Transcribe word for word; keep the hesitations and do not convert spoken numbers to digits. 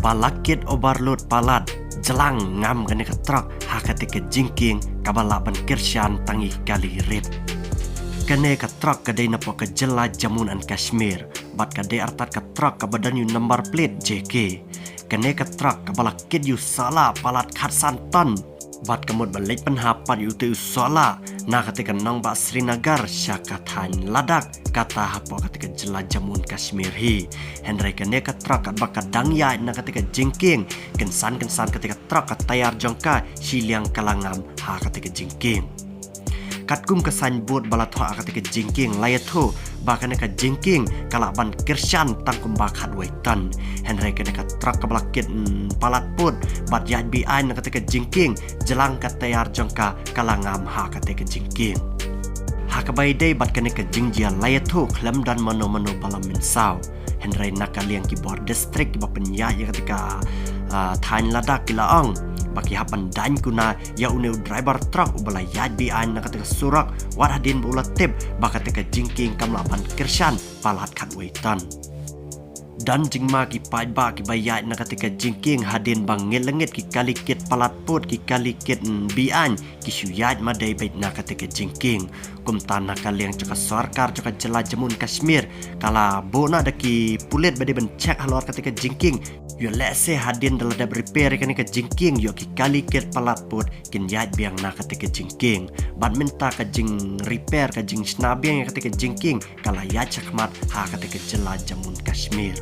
Ba la kit overload palat, jlang ngam kane ka trok ha kata ka jingkieng kaba lah ban kyrshan tang ïa ki kali rit. Kane ka trok ka dei na pok ka jylla Jammu and Kashmir, bad ka dei artat ka trok kaba don ïa u number plate J K. Kane ka trok kaba la kit ïa u sohla palat khatsan ton, bad ka mut ban leit pynhap pat ïa utei u sohla na kata ka nongbah Srinagar sha ka thaiñ Ladakh, kata hapoh kata ka jylla Jammu and Kashmir hi. Hynrei kane ka trok katba ka dang ïaid na kata ka jingkieng, kynsan kynsan kata ka trok ka tyre jong ka shiliang ka la ngam ha kata ka jingkieng. Katkum ka signboard ba la thoh ha kata ka jingkieng la ïathuh ba kane ka jingkieng ka lah ban kyrshan tang kumba khatwei ton. Hynrei kane ka trok kaba la kit, mm, palat pud bad ïaid be-aiñ na kata ka jingkieng, jlang ka tyre jong ka ka la ngam ha kata ka jingkieng. Ha kaba ïadei bad kane ka jingjia la ïathuh khlem don mano mano ba la mynsaw. Hynrei na ka liang ki bor district kiba pynïaid ïa kata ka, ah, thaiñ Ladakh ki la ong ba ki hap ban daiñ kuna ïa une u driver trok uba la ïaid be-aiñ na kata ka surok, wat hadien ba u la tip ba kata ka jingkieng kam lah ban kyrshan palat khatwei ton. Don jingma ki paidbah kiba ïaid na kata ka jingkieng hadien ba ngit la ngit ki kali kit palat pud, ki kali kit, mm, be-aiñ, ki shu ïaid ma dei beit na kata ka jingkieng. Kumta na ka liang jong ka sorkar jong ka jylla Jammu and Kashmir ka la buh noh da ki pulit ba dei ban check halor kata ka jingkieng. Ïoh lehse hadien da la dep repair ïa kane ka jingkieng, ïoh ki kali kit palat pud kin ïaid biang na kata ka jingkieng. Bad mynta ka jing repair, ka jingshna biang ïa kata ka jingkieng ka la ïaid shakhmat ha kata ka jylla Jammu and Kashmir.